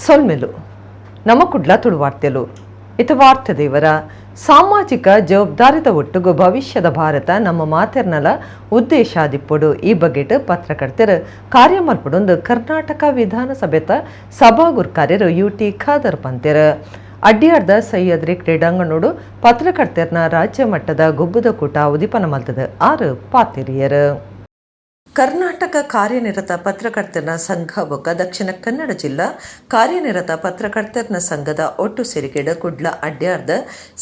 ಸೊಲ್ಮೆಲು ನಮ್ಮ ಕುಡ್ಲ ತುಳುವಾರ್ತೆಲು ಇತ ವಾರ್ತೆ ದೇವರ ಸಾಮಾಜಿಕ ಜವಾಬ್ದಾರಿದ ಒಟ್ಟುಗು ಭವಿಷ್ಯದ ಭಾರತ ನಮ್ಮ ಮಾತೆರ್ನಲ ಉದ್ದೇಶಾದಿಪ್ಪೊಡು. ಈ ಬಗೆಟ್ ಪತ್ರಕರ್ತರು ಕಾರ್ಯ ಮಲ್ಪಡೊಂದು ಕರ್ನಾಟಕ ವಿಧಾನಸಭೆತ ಸಭಾಗುರ್ಕಾರ್ಯರು ಯು ಟಿ ಖಾದರ್ ಪಂತೆರ್. ಅಡ್ಡಿಯಾರ್ದ ಸಹ್ಯಾದ್ರಿ ಕ್ರೀಡಾಂಗಣೋಡು ಪತ್ರಕರ್ತರ್ನ ರಾಜ್ಯ ಮಟ್ಟದ ಗೊಬ್ಬುದ ಕೂಟ ಉದಿಪನ ಮಲ್ತದ ಆರು ಪಾತೆರಿಯರು. ಕರ್ನಾಟಕ ಕಾರ್ಯನಿರತ ಪತ್ರಕರ್ತರ ಸಂಘ ಬೊಕ್ಕ ದಕ್ಷಿಣ ಕನ್ನಡ ಜಿಲ್ಲಾ ಕಾರ್ಯನಿರತ ಪತ್ರಕರ್ತರ ಸಂಘದ ಒಟ್ಟು ಸೇರಿಕೆಡ್ ಕುಡ್ಲ ಅಡ್ಯಾರ್ದ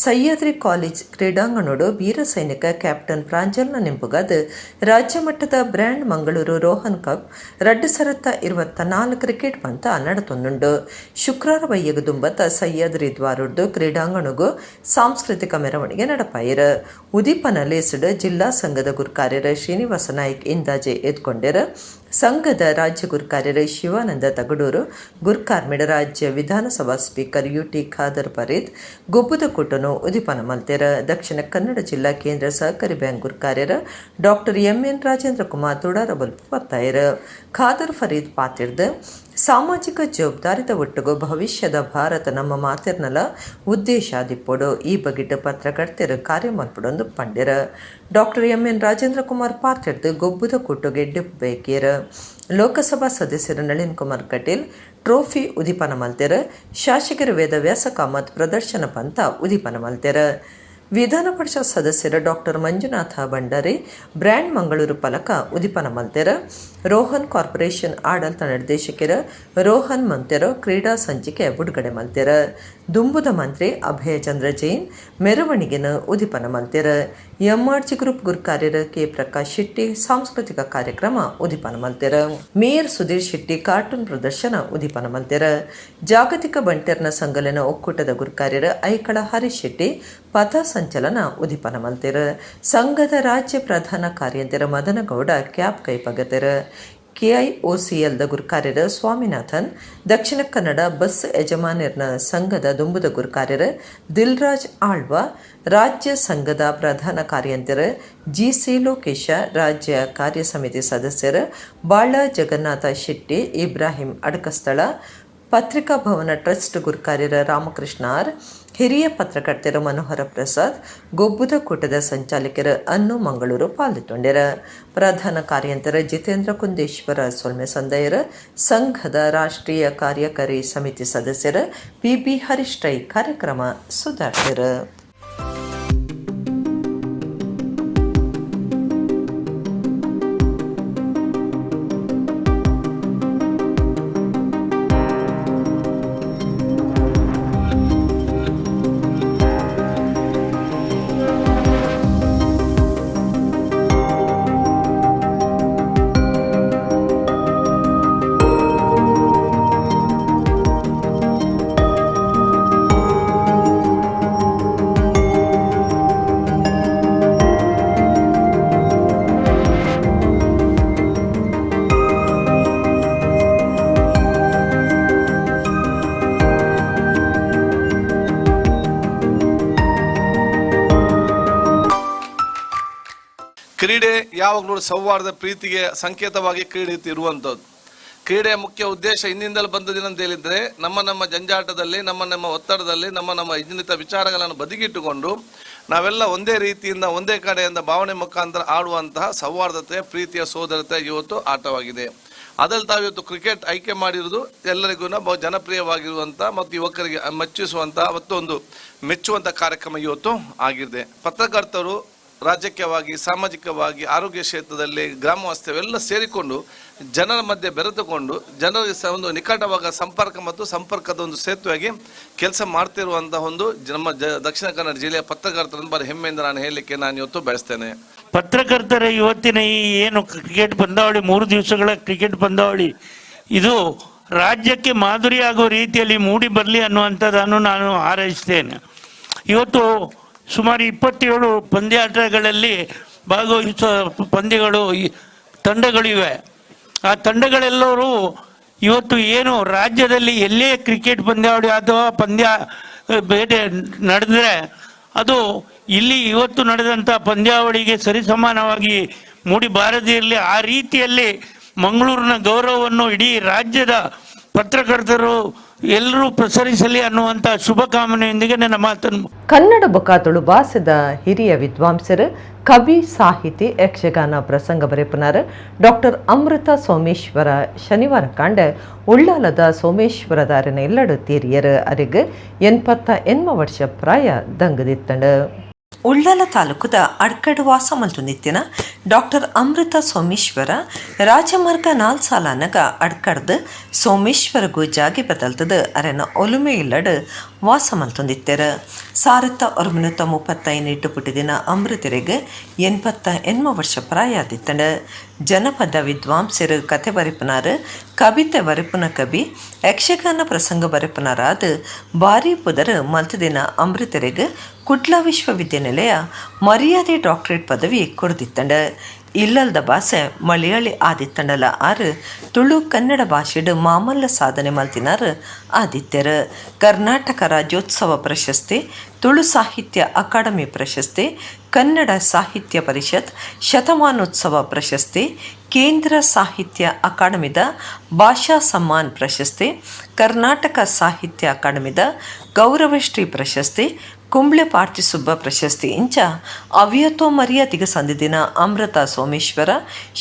ಸಹ್ಯಾದ್ರಿ ಕಾಲೇಜ್ ಕ್ರೀಡಾಂಗಣೋಡು ವೀರ ಸೈನಿಕ ಕ್ಯಾಪ್ಟನ್ ಪ್ರಾಂಜಲ್ನ ನೆಂಪುಗಾದ್ ರಾಜ್ಯ ಮಟ್ಟದ brand Mangaluru Rohan cup 2024 cricket ಪಂತ ನಡತೊಂದುಂಡು. ಶುಕ್ರವಾರ ಬಯ್ಯಗ ದುಂಬತ್ತ ಸಹ್ಯಾದ್ರಿ ದ್ವಾರೊಡ್ದು ಕ್ರೀಡಾಂಗಣಗು ಸಾಂಸ್ಕೃತಿಕ ಮೆರವಣಿಗೆ ನಡಪಾಯಿರು. ಉದೀಪನ ಲೇಸ್ಡ್ ಜಿಲ್ಲಾ ಸಂಘದ ಗುರ್ಕಾರ್ಯರ ಶ್ರೀನಿವಾಸ ನಾಯ್ಕ್ ಇಂದಾಜೆ ಎದ್ಕೊಂಡೆರ್. ಸಂಘದ ರಾಜ್ಯ ಗುರ್ಕಾರ್ಯರು ಶಿವಾನಂದ ತಗಡೂರು ಗುರ್ಕಾರ್ಮಿಡ ರಾಜ್ಯ ವಿಧಾನಸಭಾ ಸ್ಪೀಕರ್ ಯುಟಿ ಖಾದರ್ ಫರೀದ್ ಗೊಬ್ಬುದ ಕೂಟನು ಉದಿಪನ ಮಲ್ತೆರ್. ದಕ್ಷಿಣ ಕನ್ನಡ ಜಿಲ್ಲಾ ಕೇಂದ್ರ ಸಹಕಾರಿ ಬ್ಯಾಂಕ್ ಗುರ್ಕಾರ್ಯರು ಡಾಕ್ಟರ್ ಎಂಎನ್ ರಾಜೇಂದ್ರ ಕುಮಾರ್ ತುಡಾರ ಬೊಲ್ಪು ಪತ್ತಾಯರು. ಖಾದರ್ ಫರೀದ್ ಪಾತಿರ್ದ್, ಸಾಮಾಜಿಕ ಜವಾಬ್ದಾರಿದ ಒಟ್ಟುಗು ಭವಿಷ್ಯದ ಭಾರತ ನಮ್ಮ ಮಾತೆರ್ನಲ ಉದ್ದೇಶಾದಿಪ್ಪೊಡು. ಈ ಬಗೆಟ್ ಪತ್ರಕರ್ತೆರು ಕಾರ್ಯ ಮಲ್ಪಡೊಂದು ಪಂಡೆರ್. ಡಾಕ್ಟರ್ ಎಂಎನ್ ರಾಜೇಂದ್ರ ಕುಮಾರ್ ಪಾತೆರ್ದ್ ಗೊಬ್ಬುದ ಕೂಟೊಗೆ ಬೇಕೇರ್. ಲೋಕಸಭಾ ಸದಸ್ಯರು ನಳಿನ್ ಕುಮಾರ್ ಕಟೀಲ್ ಟ್ರೋಫಿ ಉದಿಪನ ಮಲ್ತೆರ್. ಶಾಸಕರು ವೇದವ್ಯಾಸ ಕಾಮತ್ ಪ್ರದರ್ಶನ ಪಂತ ಉದಿಪನ ಮಲ್ತೆರ್. ವಿಧಾನ ಪರಿಷತ್ ಸದಸ್ಯರು ಡಾಕ್ಟರ್ ಮಂಜುನಾಥ ಭಂಡಾರಿ ಬ್ರ್ಯಾಂಡ್ ಮಂಗಳೂರು ಫಲಕ ಉದಿಪನ ಮಲ್ತೆರ್. ರೋಹನ್ ಕಾರ್ಪೊರೇಷನ್ ಆಡಳಿತ ನಿರ್ದೇಶಕರು ರೋಹನ್ ಮಂತೆರೋ ಕ್ರೀಡಾ ಸಂಚಿಕೆ ಬಿಡುಗಡೆ ಮಲ್ತೆರ್. ದುಂಬುದ ಮಂತ್ರಿ ಅಭಯಚಂದ್ರ ಜೈನ್ ಮೆರವಣಿಗೆನ ಉದಿಪನ ಮಲ್ತೆರ್. ಎಂಆರ್ಜಿ ಗ್ರೂಪ್ ಗುರ್ಕಾರ್ಯರು ಕೆ ಪ್ರಕಾಶ್ ಶೆಟ್ಟಿ ಸಾಂಸ್ಕೃತಿಕ ಕಾರ್ಯಕ್ರಮ ಉದಿಪನ ಮಲ್ತೆರ್. ಮೇಯರ್ ಸುಧೀರ್ ಶೆಟ್ಟಿ ಕಾರ್ಟೂನ್ ಪ್ರದರ್ಶನ ಉದಿಪನ ಮಲ್ತೆರ್. ಜಾಗತಿಕ ಬಂಟೆರ್ನ ಸಂಘಲನ ಒಕ್ಕೂಟದ ಗುರ್ಕಾರ್ಯರು ಐಕಳ ಹರೀಶ್ ಶೆಟ್ಟಿ ಪಥ ಸಂಚಲನ ಉದಿಪನ ಮಲ್ತೆರ್. ಸಂಘದ ರಾಜ್ಯ ಪ್ರಧಾನ ಕಾರ್ಯಂತೆರ ಮದನಗೌಡ ಕ್ಯಾಪ್ ಕೈಪಗತೆರ್. ಕೆಐಒಸಿಎಲ್ದ ಗುರ್ಕಾರ್ಯರು ಸ್ವಾಮಿನಾಥನ್, ದಕ್ಷಿಣ ಕನ್ನಡ ಬಸ್ ಯಜಮಾನ್ಯರ್ನ ಸಂಘದ ದುಂಬುದ ಗುರ್ಕಾರ್ಯರು ದಿಲ್ರಾಜ್ ಆಳ್ವ, ರಾಜ್ಯ ಸಂಘದ ಪ್ರಧಾನ ಕಾರ್ಯಂತೆರು ಜಿಸಿ ಲೋಕೇಶ, ರಾಜ್ಯ ಕಾರ್ಯ ಸಮಿತಿ ಸದಸ್ಯರು ಬಾಳ ಜಗನ್ನಾಥ ಶೆಟ್ಟಿ, ಇಬ್ರಾಹಿಂ ಅಡಕಸ್ಥಳ, ಪತ್ರಿಕಾ ಭವನ ಟ್ರಸ್ಟ್ ಗುರ್ಕಾರ್ಯರ ರಾಮಕೃಷ್ಣ ಆರ್, ಹಿರಿಯ ಪತ್ರಕರ್ತರು ಮನೋಹರ ಪ್ರಸಾದ್, ಗೊಬ್ಬುದ ಕೂಟದ ಸಂಚಾಲಕರು ಅನ್ನು ಮಂಗಳೂರು ಪಾಲ್ಗೊಂಡರ. ಪ್ರಧಾನ ಕಾರ್ಯಂತರ ಜಿತೇಂದ್ರ ಕುಂದೇಶ್ವರ ಸೊಲ್ಮೆ ಸಂದಯರ. ಸಂಘದ ರಾಷ್ಟ್ರೀಯ ಕಾರ್ಯಕಾರಿ ಸಮಿತಿ ಸದಸ್ಯರು ಪಿಬಿ ಹರೀಶ್ ರೈ ಕಾರ್ಯಕ್ರಮ ಸುಧಾರಿಸಿದರು. ಕ್ರೀಡೆ ಯಾವಾಗಲೂ ಸೌಹಾರ್ದ ಪ್ರೀತಿಗೆ ಸಂಕೇತವಾಗಿ ಕ್ರೀಡೆ ಇರುವಂಥದ್ದು. ಕ್ರೀಡೆಯ ಮುಖ್ಯ ಉದ್ದೇಶ ಹಿಂದಿಂದಲೂ ಬಂದದಿನಂತ ಹೇಳಿದರೆ, ನಮ್ಮ ನಮ್ಮ ಜಂಜಾಟದಲ್ಲಿ, ನಮ್ಮ ನಮ್ಮ ಒತ್ತಡದಲ್ಲಿ, ನಮ್ಮ ನಮ್ಮ ಇನ್ನಿತ ವಿಚಾರಗಳನ್ನು ಬದಿಗಿಟ್ಟುಕೊಂಡು ನಾವೆಲ್ಲ ಒಂದೇ ರೀತಿಯಿಂದ ಒಂದೇ ಕಡೆಯಿಂದ ಭಾವನೆ ಮುಖಾಂತರ ಆಡುವಂತಹ ಸೌಹಾರ್ದತೆ, ಪ್ರೀತಿಯ ಸೋದರತೆ ಇವತ್ತು ಆಟವಾಗಿದೆ. ಅದರಲ್ಲಿ ತಾವು ಇವತ್ತು ಕ್ರಿಕೆಟ್ ಆಯ್ಕೆ ಮಾಡಿರುವುದು ಎಲ್ಲರಿಗೂ ಬಹು ಜನಪ್ರಿಯವಾಗಿರುವಂಥ ಮತ್ತು ಯುವಕರಿಗೆ ಮೆಚ್ಚಿಸುವಂಥ ಮತ್ತು ಒಂದು ಮೆಚ್ಚುವಂಥ ಕಾರ್ಯಕ್ರಮ ಇವತ್ತು ಆಗಿದೆ. ಪತ್ರಕರ್ತರು ರಾಜಕೀಯವಾಗಿ, ಸಾಮಾಜಿಕವಾಗಿ, ಆರೋಗ್ಯ ಕ್ಷೇತ್ರದಲ್ಲಿ, ಗ್ರಾಮ ವಾಸ್ತವ್ಯ ಸೇರಿಕೊಂಡು ಜನರ ಮಧ್ಯೆ ಬೆರೆತುಕೊಂಡು ಜನರಿಗೆ ಒಂದು ನಿಕಟವಾದ ಸಂಪರ್ಕ ಮತ್ತು ಸಂಪರ್ಕದ ಒಂದು ಸೇತುವೆಯಾಗಿ ಕೆಲಸ ಮಾಡ್ತಿರುವಂತಹ ಒಂದು ನಮ್ಮ ದಕ್ಷಿಣ ಕನ್ನಡ ಜಿಲ್ಲೆಯ ಪತ್ರಕರ್ತರನ್ನು ಬರೀ ಹೆಮ್ಮೆಯಿಂದ ನಾನು ಹೇಳಲಿಕ್ಕೆ ನಾನು ಇವತ್ತು ಬಯಸ್ತೇನೆ. ಪತ್ರಕರ್ತರ ಇವತ್ತಿನ ಈ ಏನು ಕ್ರಿಕೆಟ್ ಪಂದ್ಯಾವಳಿ, 3 ದಿವಸಗಳ ಕ್ರಿಕೆಟ್ ಪಂದ್ಯಾವಳಿ, ಇದು ರಾಜ್ಯಕ್ಕೆ ಮಾದರಿಯಾಗುವ ರೀತಿಯಲ್ಲಿ ಮೂಡಿ ಬರಲಿ ಅನ್ನುವಂಥದ್ದನ್ನು ನಾನು ಹಾರೈಸ್ತೇನೆ. ಇವತ್ತು ಸುಮಾರು 27 ಪಂದ್ಯಾಟಗಳಲ್ಲಿ ಭಾಗವಹಿಸುವ ಪಂದ್ಯಗಳು ತಂಡಗಳಿವೆ. ಆ ತಂಡಗಳೆಲ್ಲರೂ ಇವತ್ತು ಏನು ರಾಜ್ಯದಲ್ಲಿ ಎಲ್ಲೇ ಕ್ರಿಕೆಟ್ ಪಂದ್ಯಾವಳಿ ಅಥವಾ ಪಂದ್ಯ ಬೇಟೆ ನಡೆದರೆ ಅದು ಇಲ್ಲಿ ಇವತ್ತು ನಡೆದಂಥ ಪಂದ್ಯಾವಳಿಗೆ ಸರಿಸಮಾನವಾಗಿ ಮೂಡಿ ಬಾರದಿರಲಿ. ಆ ರೀತಿಯಲ್ಲಿ ಮಂಗಳೂರಿನ ಗೌರವವನ್ನು ಇಡೀ ರಾಜ್ಯದ ಪತ್ರಕರ್ತರು ಎಲ್ಲರೂ ಪ್ರಸರಿಸಲಿ ಅನ್ನುವಂಥ ಶುಭಕಾಮನೆಯೊಂದಿಗೆ ನನ್ನ ಮಾತನ್ನು. ಕನ್ನಡ ಬೊಕ ತುಳು ಭಾಷೆದ ಹಿರಿಯ ವಿದ್ವಾಂಸರು, ಕವಿ, ಸಾಹಿತಿ, ಯಕ್ಷಗಾನ ಪ್ರಸಂಗ ಬರೆಪುನಾರ್ ಡಾಕ್ಟರ್ ಅಮೃತ ಸೋಮೇಶ್ವರ ಶನಿವಾರ ಕಾಂಡೆ ಉಳ್ಳಾಲದ ಸೋಮೇಶ್ವರದಾರನ ಇಲ್ಲಡು ತೀರಿಯರು. ಅರಿಗ್ 88 ವರ್ಷ ಪ್ರಾಯ ದಂಗದಿತ್ತಂಡು. ಉಳ್ಳಾಲ ತಾಲೂಕುದ ಅಡ್ಕಡ್ ವಾಸ ಮಲ್ತೊಂದಿತ್ತಿನ ಡಾಕ್ಟರ್ ಅಮೃತ ಸೋಮೇಶ್ವರ ರಾಜಮಾರ್ಗ ನಾಲ್ಸಾಲನಗ ಅಡ್ಕಡ್ದು ಸೋಮೇಶ್ವರಗೂ ಜಾಗೆ ಬದಲ್ತದ ಅರೆನ ಒಲುಮೆ ಇಲ್ಲಡ್ ವಾಸ ಮಲ್ತೊಂದಿತ್ತೆರ್. 1935 ಪುಟ್ಟಿದಿನ ಅಮೃತರೆಗ್ 88 ವರ್ಷ ಪ್ರಾಯ ಆದಿತ್ತಂಡ. ಜನಪದ ವಿದ್ವಾಂಸರು, ಕತೆ ಬರೆಪುನಾರು, ಕವಿತೆ ಬರೆಪುನ ಕವಿ, ಯಕ್ಷಗಾನ ಪ್ರಸಂಗ ಬರೆಪುನಾರಾದ ಬಾರಿ ಪುದರ್ ಮಲ್ತದಿನ ಅಮೃತರೆಗ್ ಕುಡ್ಲ ವಿಶ್ವವಿದ್ಯಾನಿಲಯ ಮರ್ಯಾದೆ ಡಾಕ್ಟರೇಟ್ ಪದವಿ ಕೊಡ್ದಿತ್ತಂಡ. ಇಲ್ಲಲ್ದ ಭಾಷೆ ಮಲಯಾಳಿ ಆದಿತ್ತಂಡಲ ಆರು ತುಳು, ಕನ್ನಡ ಭಾಷೆಡ್ ಮಾಮಲ್ಲ ಸಾಧನೆ ಮಲ್ತಿನಾರ್ ಆದಿತ್ಯರು. ಕರ್ನಾಟಕ ರಾಜ್ಯೋತ್ಸವ ಪ್ರಶಸ್ತಿ, ತುಳು ಸಾಹಿತ್ಯ ಅಕಾಡೆಮಿ ಪ್ರಶಸ್ತಿ, ಕನ್ನಡ ಸಾಹಿತ್ಯ ಪರಿಷತ್ ಶತಮಾನೋತ್ಸವ ಪ್ರಶಸ್ತಿ, ಕೇಂದ್ರ ಸಾಹಿತ್ಯ ಅಕಾಡೆಮಿದ ಭಾಷಾ ಸಮ್ಮಾನ್ ಪ್ರಶಸ್ತಿ, ಕರ್ನಾಟಕ ಸಾಹಿತ್ಯ ಅಕಾಡೆಮಿದ ಗೌರವಶ್ರೀ ಪ್ರಶಸ್ತಿ, ಕುಂಬ್ಳೆ ಪಾರ್ತಿಸುಬ್ಬ ಪ್ರಶಸ್ತಿ ಇಂಚ ಅವ್ಯತೋ ಮರ್ಯಾದಿಗೆ ಸಂದಿದಿನ ಅಮೃತ ಸೋಮೇಶ್ವರ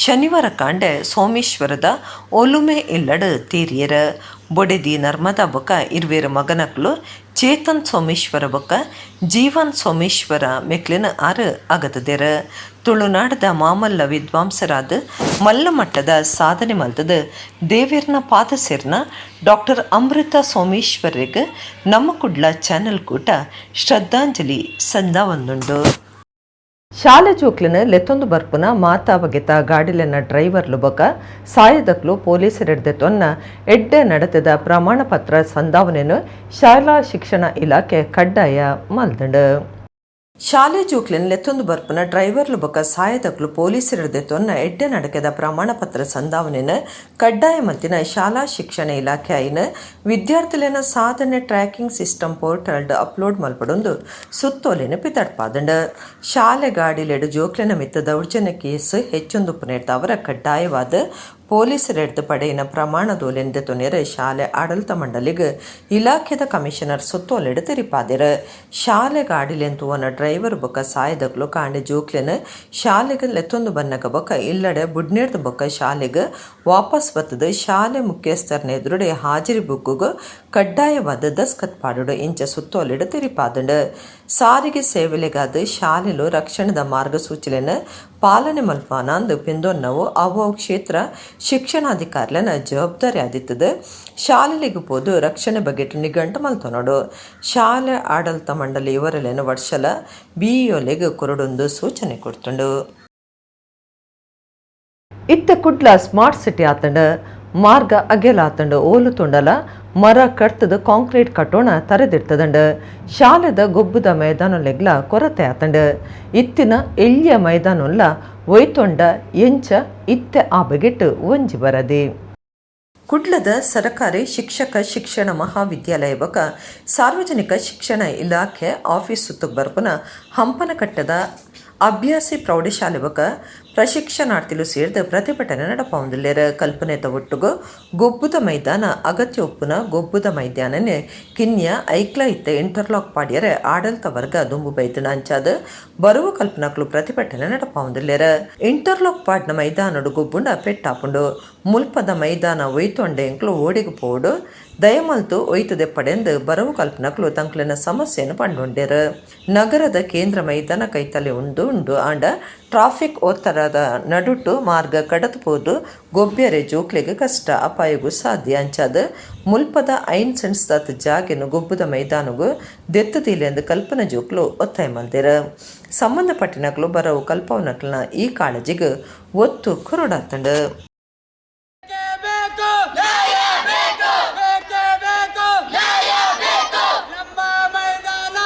ಶನಿವಾರ ಕಾಂಡೆ ಸೋಮೇಶ್ವರದ ಒಲುಮೆ ಇಲ್ಲಡ್ ತೀರಿಯರ. ಬೊಡೆದಿ ನರ್ಮದಾ ಬೊಕ ಇರ್ವೇರು ಮಗನಕ್ಲು ಚೇತನ್ ಸೋಮೇಶ್ವರ ಬೊಕ ಜೀವನ್ ಸೋಮೇಶ್ವರ ಮೆಕ್ಲಿನ ಆರು ಅಗತದೆರ. ತುಳುನಾಡದ ಮಾಮಲ್ಲ ವಿದ್ವಾಂಸರಾದ, ಮಲ್ಲ ಮಟ್ಟದ ಸಾಧನೆ ಮಲ್ತದ ದೇವೇರ್ನ ಪಾದಸೇರ್ನ ಡಾಕ್ಟರ್ ಅಮೃತ ಸೋಮೇಶ್ವರಿಗೆ ನಮ್ಮ ಕುಡ್ಲ ಚಾನೆಲ್ ಕೂಟ ಶ್ರದ್ಧಾಂಜಲಿ ಸಂದಾವೊಂದುಂಡು. ಶಾಲೆ ಜೋಕ್ಲಿನ ಲೆತ್ತೊಂದು ಬರ್ಪುನ ಮಾತಾ ಬಗೆತ ಗಾಡಿಲೆನ ಡ್ರೈವರ್ಲು ಬೊಕ ಸಾಯದಕ್ಲು ಪೊಲೀಸರೆಡ್ದೆ ತೊನ್ನ ಎಡ್ಡೆ ನಡತೆದ ಪ್ರಮಾಣ ಪತ್ರ ಸಂದಾವನೆನು ಶಾಲಾ ಶಿಕ್ಷಣ ಇಲಾಖೆ ಕಡ್ಡಾಯ ಮಲ್ದಂಡು. ಶಾಲೆ ಜೋಕ್ಲಿನ ಲೆತ್ತೊಂದು ಬರ್ಪುನ ಡ್ರೈವರ್ಲು ಬೊಕ ಸಾಯದಕ್ಲು ಪೊಲೀಸರೆಡ್ದೆ ತೊನ್ನ ಎಡ್ಡೆ ನಡಕೆದ ಪ್ರಮಾಣ ಪತ್ರ ಸಂದಾವನೆನು ಕಡ್ಡಾಯ ಮಲ್ತಿನ ಶಾಲಾ ಶಿಕ್ಷಣ ಇಲಾಖೆ ಐನ ವಿದ್ಯಾರ್ಥಿಲೆನ ಸಾಧನೆ ಟ್ರ್ಯಾಕಿಂಗ್ ಸಿಸ್ಟಮ್ ಪೋರ್ಟಲ್ ಅಪ್ಲೋಡ್ ಮಲ್ಪಡೊಂದು ಸುತ್ತೋಲೆನ ಪಿತಡ್ಪಾದಂಡ. ಶಾಲೆ ಗಾಡಿಲೆಡು ಜೋಕ್ಲೆನ ಮಿತ್ತ ದೌರ್ಜನ್ಯ ಕೇಸ್ ಹೆಚ್ಚೊಂದು ಪುನೇರ್ದವರ ಕಡ್ಡಾಯವಾದ ಪೊಲೀಸರೆಡ್ದು ಪಡೆಯಿನ ಪ್ರಮಾಣದೋಲೆಂದೆ ತೊನೆರೆ ಶಾಲೆ ಆಡಳಿತ ಮಂಡಳಿಗೆ ಇಲಾಖೆದ ಕಮಿಷನರ್ ಸುತ್ತೋಲೆಡು ತೆರಿಪಾದೆರ್. ಶಾಲೆ ಗಾಡಿಲೆಂತುವನ ಡ್ರೈವರ್ ಬೊಕ್ಕ ಸಾಯದಕ್ಲು ಕಾಂಡೆ ಜೋಕ್ಲೆನ್ ಶಾಲೆಗೆ ಲೆತ್ತೊಂದು ಬನ್ನಕ ಬೊಕ್ಕ ಇಲ್ಲಡೆ ಬುಡ್ನೇರ್ದ ಬೊಕ್ಕ ಶಾಲೆಗೆ ವಾಪಸ್ ಬತ್ತದ ಶಾಲೆ ಮುಖ್ಯಸ್ಥರನ ಎದುರುಡೆ ಹಾಜರಿ ಬುಕ್ಕುಗು ಕಡ್ಡಾಯವಾದ ದಸ್ಕತ್ ಪಾಡುಡು ಇಂಚ ಸುತ್ತೋಲೆಡು ತೆರಿಪಾದಂಡು. ಸಾರಿಗೆ ಸೇವೆಲೆಗಾದ ಶಾಲೆಲು ರಕ್ಷಣದ ಮಾರ್ಗಸೂಚಿಲೆನ್ ಪಾಲನೆ ಮಲ್ಪಾನಂದು ಪಿಂದೊನ್ನವು ಅವು ಕ್ಷೇತ್ರ ಶಿಕ್ಷಣಾಧಿಕಾರಿಲೆನ ಜವಾಬ್ದಾರಿ ಆದಿತ್ತದ. ಶಾಲೆಲಿಗೆ ಪೋದು ರಕ್ಷಣೆ ಬಗೆಟ್ ನಿಘಂಟು ಮಲ್ತೊನೊಡು. ಶಾಲೆ ಆಡಳಿತ ಮಂಡಳಿ ಇವರಲೇನು ವರ್ಷಲ ಬಿಇಒಲೆಗ್ ಕೊರಡೊಂದು ಸೂಚನೆ ಕೊಡ್ತುಂಡು. ಇತ್ತೆ ಕುಡ್ಲ ಸ್ಮಾರ್ಟ್ ಸಿಟಿ ಆತಂಡ. ಮಾರ್ಗ ಅಗೆಲಾತಂಡ. ಓಲು ತುಂಡಲ ಮರ ಕಡ್ತದ ಕಾಂಕ್ರೀಟ್ ಕಟ್ಟೋಣ ತರೆದಿರ್ತದಂಡ. ಶಾಲೆದ ಗೊಬ್ಬುದ ಮೈದಾನಲೆಗ್ಲ ಕೊರತೆ ಆತಂಡ. ಇತ್ತಿನ ಎಳ್ಯ ಮೈದಾನೊಲ್ಲ ಒಯ್ತೊಂಡ ಎಂಚ? ಇತ್ತೆ ಆ ಬಗೆಟ್ ಒಂಜಿ ಬರದಿ. ಕುಡ್ಲದ ಸರಕಾರಿ ಶಿಕ್ಷಕ ಶಿಕ್ಷಣ ಮಹಾವಿದ್ಯಾಲಯ ಬೊಕ ಸಾರ್ವಜನಿಕ ಶಿಕ್ಷಣ ಇಲಾಖೆ ಆಫೀಸ್ ಸುತ್ತಕ್ ಬರ್ಪುನ ಹಂಪನಕಟ್ಟದ ಅಭ್ಯಾಸಿ ಪ್ರೌಢಶಾಲೆ ಬೊಕ ಪ್ರಶಿಕ್ಷಣಾರ್ಥಿಲು ಸೇರ್ದ್ ಪ್ರತಿಭಟನೆ ನಡಪಾವೊಂದುಲ್ಲೆರ್. ಕಲ್ಪನೆತ ಒಟ್ಟುಗು ಗೊಬ್ಬುದ ಮೈದಾನ ಅಗತ್ಯ ಉಪ್ಪುನ ಗೊಬ್ಬುದ ಮೈದಾನನೆ ಕಿನ್ಯ ಐಕ್ಲ ಇತ್ತೆ ಇಂಟರ್ಲಾಕ್ ಪಾಡ್ಯರೆ ಆಡಳಿತ ವರ್ಗ ದುಂಬು ಬೈದಿನ ಅಂಚಾದ್ ಬರುವ ಕಲ್ಪನಕ್ಲು ಪ್ರತಿಭಟನೆ ನಡಪಾವೊಂದುಲ್ಲೆರ್. ಇಂಟರ್ಲಾಕ್ ಪಾಡ್ನ ಮೈದಾನಡು ಗೊಬ್ಬುಂಡ ಪೆಟ್ಟಾಪುಂಡು. ಮುಲ್ಪದ ಮೈದಾನ ಒಯ್ತೊಂಡೆ ಎಂಕ್ಲು ಓಡಿಗೆ ಪೋಡು, ದಯಮಲ್ತು ಒಯ್ತು ದೆಪ್ಪಡೆಂದು ಬರವು ಕಲ್ಪನಕ್ಲು ತಂಕ್ಲೆನ ಸಮಸ್ಯೆಯನ್ನು ಪಂಡೊಂಡೆರ್. ನಗರದ ಕೇಂದ್ರ ಮೈದಾನ ಕೈತಲೆ ಉಂಡು ಉಂಡು. ಆಂಡ ಟ್ರಾಫಿಕ್ ಒತ್ತಡದ ನಡುಟು ಮಾರ್ಗ ಕಡತು ಪೋದು ಗೊಬ್ಬ್ಯರೆ ಜೋಕ್ಲೆಗ್ ಕಷ್ಟ, ಅಪಾಯಗು ಸಾಧ್ಯ. ಅಂಚಾದ್ ಮುಲ್ಪದ 5 ಸೆಂಟ್ಸ್ ದಾತ್ ಜಾಗೆನು ಗೊಬ್ಬುದ ಮೈದಾನಗು ದೆತ್ತು ದೀಲೆಂದು ಕಲ್ಪನ ಜೋಕ್ಲು ಒತ್ತಾಯ ಮಲ್ದೆರ್. ಸಂಬಂಧಪಟ್ಟಿನಕ್ಲು ಬರವು ಕಲ್ಪವನಕ್ಲನ ಈ ಕಾಳಜಿಗ್ ಒತ್ತು ಕೊರೊಡಾತಂಡು. ಬೇಕು, ನ್ಯಾಯ ಬೇಕು, ಬೇಕೇ ಬೇಕು, ನ್ಯಾಯ ಬೇಕು. ನಮ್ಮ ಮೈದಾನ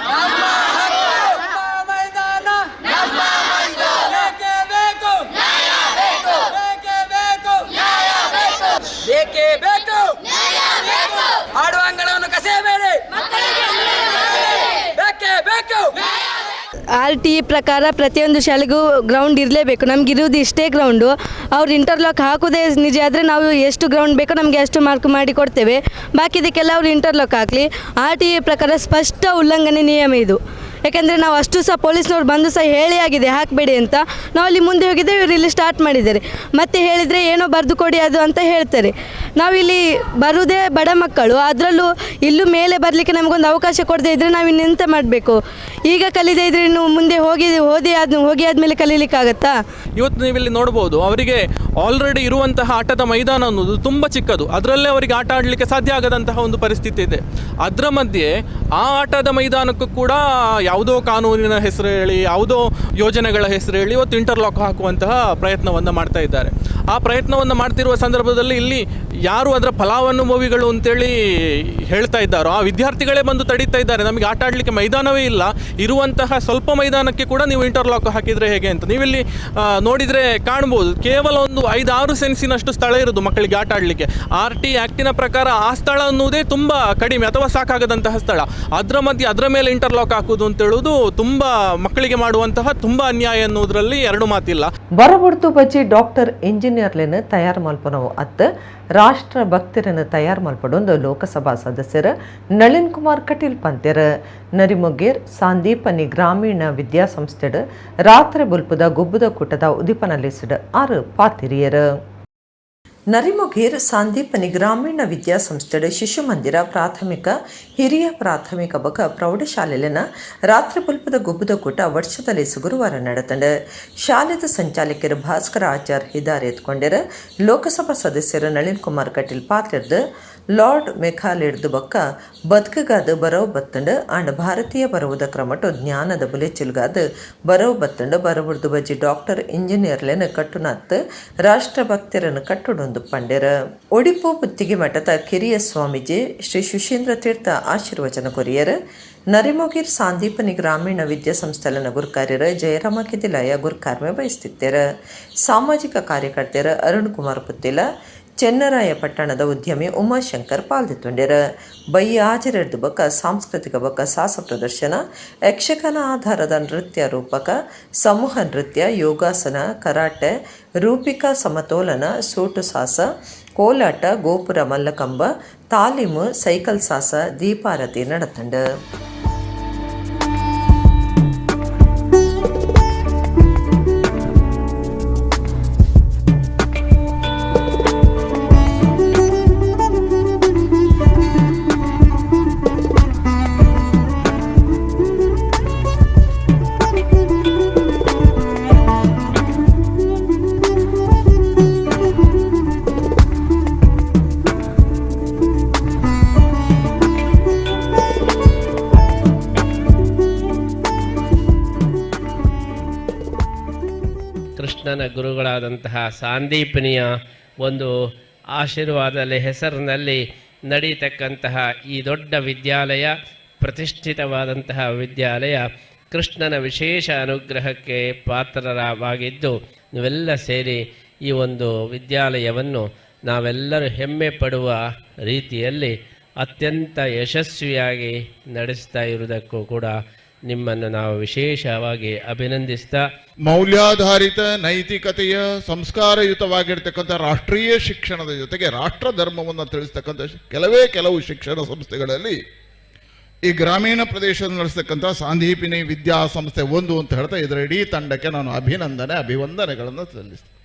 ನಮ್ಮ ಹಕ್ಕು, ನಮ್ಮ ಮೈದಾನ ನಮ್ಮ ಮೈದಾನ. ಬೇಕೇ ಬೇಕು, ನ್ಯಾಯ ಬೇಕು, ಬೇಕೇ ಬೇಕು, ನ್ಯಾಯ ಬೇಕು, ಬೇಕೇ ಬೇಕು, ನ್ಯಾಯ ಬೇಕು. ಆಡುವ ಅಂಗಳವನ್ನು ಕಸಿಯಬೇಡಿ, ಬೇಕೇ ಬೇಕು. RT ಪ್ರಕಾರ ಪ್ರತಿಯೊಂದು ಶಾಲೆಗೂ ಗ್ರೌಂಡ್ ಇರಲೇಬೇಕು. ನಮಗಿರುವುದು ಇಷ್ಟೇ ಗ್ರೌಂಡು. ಅವ್ರು ಇಂಟರ್ಲಾಕ್ ಹಾಕೋದೇ ನಿಜ ಆದರೆ ನಾವು ಎಷ್ಟು ಗ್ರೌಂಡ್ ಬೇಕೋ ನಮಗೆ ಅಷ್ಟು ಮಾರ್ಕ್ ಮಾಡಿ ಕೊಡ್ತೇವೆ. ಬಾಕಿದಕ್ಕೆಲ್ಲ ಅವರು ಇಂಟರ್ಲಾಕ್ ಹಾಕಲಿ. RT ಪ್ರಕಾರ ಸ್ಪಷ್ಟ ಉಲ್ಲಂಘನೆ ನಿಯಮ ಇದು. ಯಾಕೆಂದರೆ ನಾವು ಅಷ್ಟು ಸಹ ಪೊಲೀಸ್ನವ್ರು ಬಂದು ಸಹ ಹೇಳಿ ಆಗಿದೆ ಹಾಕಬೇಡಿ ಅಂತ. ನಾವು ಅಲ್ಲಿ ಮುಂದೆ ಹೋಗಿದ್ದೇವೆ, ಇವರು ಇಲ್ಲಿ ಸ್ಟಾರ್ಟ್ ಮಾಡಿದ್ದಾರೆ. ಮತ್ತೆ ಹೇಳಿದರೆ ಏನೋ ಬರೆದು ಕೊಡಿ ಅದು ಅಂತ ಹೇಳ್ತಾರೆ. ನಾವಿಲ್ಲಿ ಬರುವುದೇ ಬಡ ಮಕ್ಕಳು, ಅದರಲ್ಲೂ ಇಲ್ಲೂ ಮೇಲೆ ಬರಲಿಕ್ಕೆ ನಮಗೊಂದು ಅವಕಾಶ ಕೊಡದೇ ಇದ್ದರೆ ನಾವು ಇನ್ನೆಂತ ಮಾಡಬೇಕು? ಈಗ ಕಲಿದೇ ಇದ್ದರೆ ಇನ್ನು ಮುಂದೆ ಹೋಗಿ ಓದಿ ಆದ ಹೋಗಿ ಆದಮೇಲೆ ಕಲೀಲಿಕ್ಕಾಗತ್ತಾ? ಇವತ್ತು ನೀವಿಲ್ಲಿ ನೋಡ್ಬೋದು, ಅವರಿಗೆ ಆಲ್ರೆಡಿ ಇರುವಂತಹ ಆಟದ ಮೈದಾನ ಅನ್ನೋದು ತುಂಬ ಚಿಕ್ಕದು. ಅದರಲ್ಲೇ ಅವರಿಗೆ ಆಟ ಆಡಲಿಕ್ಕೆ ಸಾಧ್ಯ ಆಗದಂತಹ ಒಂದು ಪರಿಸ್ಥಿತಿ ಇದೆ. ಅದರ ಮಧ್ಯೆ ಆ ಆಟದ ಮೈದಾನಕ್ಕೂ ಕೂಡ ಯಾವುದೋ ಕಾನೂನಿನ ಹೆಸರು ಹೇಳಿ, ಯಾವುದೋ ಯೋಜನೆಗಳ ಹೆಸರು ಹೇಳಿ ಇವತ್ತು ಇಂಟರ್ಲಾಕ್ ಹಾಕುವಂತಹ ಪ್ರಯತ್ನವನ್ನು ಮಾಡ್ತಾ ಇದ್ದಾರೆ. ಆ ಪ್ರಯತ್ನವನ್ನು ಮಾಡ್ತಿರುವ ಸಂದರ್ಭದಲ್ಲಿ ಇಲ್ಲಿ ಯಾರು ಅದರ ಫಲಾನುಭವಿಗಳು ಅಂತೇಳಿ ಹೇಳ್ತಾ ಇದ್ದಾರೋ ಆ ವಿದ್ಯಾರ್ಥಿಗಳೇ ಬಂದು ತಡೀತಾ ಇದ್ದಾರೆ. ನಮಗೆ ಆಟ ಆಡಲಿಕ್ಕೆ ಮೈದಾನವೇ ಇಲ್ಲ, ಇರುವಂತಹ ಸ್ವಲ್ಪ ಮೈದಾನಕ್ಕೆ ಕೂಡ ನೀವು ಇಂಟರ್ಲಾಕ್ ಹಾಕಿದರೆ ಹೇಗೆ ಅಂತ. ನೀವಿಲ್ಲಿ ನೋಡಿದರೆ ಕಾಣ್ಬೋದು, ಕೇವಲ ಒಂದು 5-6 ಸೆನ್ಸಿನಷ್ಟು ಸ್ಥಳ ಇರೋದು ಮಕ್ಕಳಿಗೆ ಆಟ ಆಡಲಿಕ್ಕೆ. RT ಆ್ಯಕ್ಟಿನ ಪ್ರಕಾರ ಆ ಸ್ಥಳ ಅನ್ನುವುದೇ ತುಂಬ ಕಡಿಮೆ ಅಥವಾ ಸಾಕಾಗದಂತಹ ಸ್ಥಳ. ಅದರ ಮಧ್ಯೆ ಅದರ ಮೇಲೆ ಇಂಟರ್ಲಾಕ್ ಹಾಕುವುದು ಅಂತೇಳುವುದು ತುಂಬ ಮಕ್ಕಳಿಗೆ ಮಾಡುವಂತಹ ತುಂಬ ಅನ್ಯಾಯ ಅನ್ನುವುದರಲ್ಲಿ ಎರಡು ಮಾತಿಲ್ಲ. ಬರಬುಡ್ತು ಬಜ್ಜಿ ಡಾಕ್ಟರ್ ಇಂಜಿನಿಯರ್ಲೆನ್ ತಯಾರು ಮಲ್ಪನವು ಅತ್ತ ರಾಷ್ಟ್ರ ಭಕ್ತರನ್ನು ತಯಾರು ಮಲ್ಪಡೊಂದು ಲೋಕಸಭಾ ಸದಸ್ಯರ ನಳಿನ್ ಕುಮಾರ್ ಕಟೀಲ್ ಪಂತೆರ್. ನರಿಮೊಗೇರ್ ಸಾಂದೀಪನಿ ಗ್ರಾಮೀಣ ವಿದ್ಯಾಸಂಸ್ಥೆಡ್ ರಾತ್ರಿ ಬುಲ್ಪುದ ಗುಬ್ಬುದ ಕೂಟದ ಉದಿಪನಲಿಸಿಡ್ 6 ಪಾತಿರಿಯರ್. ನರಿಮೊಗೇರ್ ಸಾಂದೀಪನಿ ಗ್ರಾಮೀಣ ವಿದ್ಯಾಸಂಸ್ಥೆಡ್ ಶಿಶು ಮಂದಿರ ಪ್ರಾಥಮಿಕ ಹಿರಿಯ ಪ್ರಾಥಮಿಕ ಬಕ ಪ್ರೌಢಶಾಲೆಲಿನ ರಾತ್ರಿ ಬುಲ್ಪದ ಗುಬ್ಬುದ ಕೂಟ ವರ್ಷದಲ್ಲಿ ಗುರುವಾರ ನಡೆತಂಡು. ಶಾಲೆದ ಸಂಚಾಲಕರು ಭಾಸ್ಕರ ಆಚಾರ್ ಹಿದಾರ್ ಎತ್ಕೊಂಡರ. ಲೋಕಸಭಾ ಸದಸ್ಯರು ನಳಿನ್ ಕುಮಾರ್ ಕಟೀಲ್ ಪಾತ್ರೆರ್ದು ಲಾರ್ಡ್ ಮೆಖಾಲಿಡ್ದು ಬಕ್ಕ ಬದುಕುಗಾದ ಬರವು ಬತ್ತಂಡು ಆಂಡ ಭಾರತೀಯ ಬರವುದ ಕ್ರಮಟು ಜ್ಞಾನದ ಬುಲೆಚಿಲ್ಗಾದ ಬರವು ಬತ್ತಂಡು ಬರವುಡ್ದು ಬಜ್ಜಿ ಡಾಕ್ಟರ್ ಇಂಜಿನಿಯರ್ಲೆನ ಕಟ್ಟುನತ್ ರಾಷ್ಟ್ರಭಕ್ತರನ್ನು ಕಟ್ಟುಡೊಂದು ಪಂಡೆರ. ಒಡಿಪು ಪುತ್ತಿಗೆ ಮಠದ ಕಿರಿಯ ಸ್ವಾಮೀಜಿ ಶ್ರೀ ಸುಶೀಂದ್ರ ತೀರ್ಥ ಆಶೀರ್ವಚನ ಕೊರಿಯರ್. ನರಿಮೊಗಿರ್ ಸಾಂದೀಪನಿ ಗ್ರಾಮೀಣ ವಿದ್ಯಾಸಂಸ್ಥೆಲನ ಗುರುಕಾರ್ಯರ ಜಯರಾಮ ಕೆದಿಲಾಯ ಗುರುಕಾರ್ಮೆ ವಹಿಸ್ತಿತ್ತರ. ಸಾಮಾಜಿಕ ಕಾರ್ಯಕರ್ತರ ಅರುಣ್ ಕುಮಾರ್ ಪುತ್ತಿಲ, ಚೆನ್ನರಾಯ ಪಟ್ಟಣದ ಉದ್ಯಮಿ ಉಮಾಶಂಕರ್ ಪಾಲ್ದಿತ್ತುಂಡೆರ. ಬಯ್ಯ ಆಚರೆರ್ದು ಬೊಕ್ಕ ಸಾಂಸ್ಕೃತಿಕ ಬೊಕ್ಕ ಸಾಹಸ ಪ್ರದರ್ಶನ, ಯಕ್ಷಗಾನ ಆಧಾರದ ನೃತ್ಯ ರೂಪಕ, ಸಮೂಹ ನೃತ್ಯ, ಯೋಗಾಸನ, ಕರಾಟೆ, ರೂಪಿಕಾ ಸಮತೋಲನ, ಸೋಟು ಸಾಹಸ, ಕೋಲಾಟ, ಗೋಪುರ ಮಲ್ಲಕಂಬ, ತಾಲೀಮು, ಸೈಕಲ್ ಸಾಹಸ, ದೀಪಾರತಿ ನಡತಂಡ. ಕೃಷ್ಣನ ಗುರುಗಳಾದಂತಹ ಸಾಂದೀಪನಿಯ ಒಂದು ಆಶೀರ್ವಾದದಲ್ಲಿ ಹೆಸರಿನಲ್ಲಿ ನಡೀತಕ್ಕಂತಹ ಈ ದೊಡ್ಡ ವಿದ್ಯಾಲಯ, ಪ್ರತಿಷ್ಠಿತವಾದಂತಹ ವಿದ್ಯಾಲಯ ಕೃಷ್ಣನ ವಿಶೇಷ ಅನುಗ್ರಹಕ್ಕೆ ಪಾತ್ರರಾಗಿದ್ದು, ನೀವೆಲ್ಲ ಸೇರಿ ಈ ಒಂದು ವಿದ್ಯಾಲಯವನ್ನು ನಾವೆಲ್ಲರೂ ಹೆಮ್ಮೆ ಪಡುವ ರೀತಿಯಲ್ಲಿ ಅತ್ಯಂತ ಯಶಸ್ವಿಯಾಗಿ ನಡೆಸ್ತಾ ಇರುವುದಕ್ಕೂ ಕೂಡ ನಿಮ್ಮನ್ನು ನಾವು ವಿಶೇಷವಾಗಿ ಅಭಿನಂದಿಸ್ತಾ, ಮೌಲ್ಯಾಧಾರಿತ ನೈತಿಕತೆಯ ಸಂಸ್ಕಾರಯುತವಾಗಿರ್ತಕ್ಕಂಥ ರಾಷ್ಟ್ರೀಯ ಶಿಕ್ಷಣದ ಜೊತೆಗೆ ರಾಷ್ಟ್ರ ಧರ್ಮವನ್ನು ತಿಳಿಸ್ತಕ್ಕಂಥ ಕೆಲವೇ ಕೆಲವು ಶಿಕ್ಷಣ ಸಂಸ್ಥೆಗಳಲ್ಲಿ ಈ ಗ್ರಾಮೀಣ ಪ್ರದೇಶದಲ್ಲಿ ನಡೆಸ್ತಕ್ಕಂಥ ಸಾಂದೀಪಿನಿ ವಿದ್ಯಾಸಂಸ್ಥೆ ಒಂದು ಅಂತ ಹೇಳ್ತಾ ಇದರ ಇಡೀ ತಂಡಕ್ಕೆ ನಾನು ಅಭಿನಂದನೆ ಅಭಿವಂದನೆಗಳನ್ನು ಸಲ್ಲಿಸ್ತೇನೆ.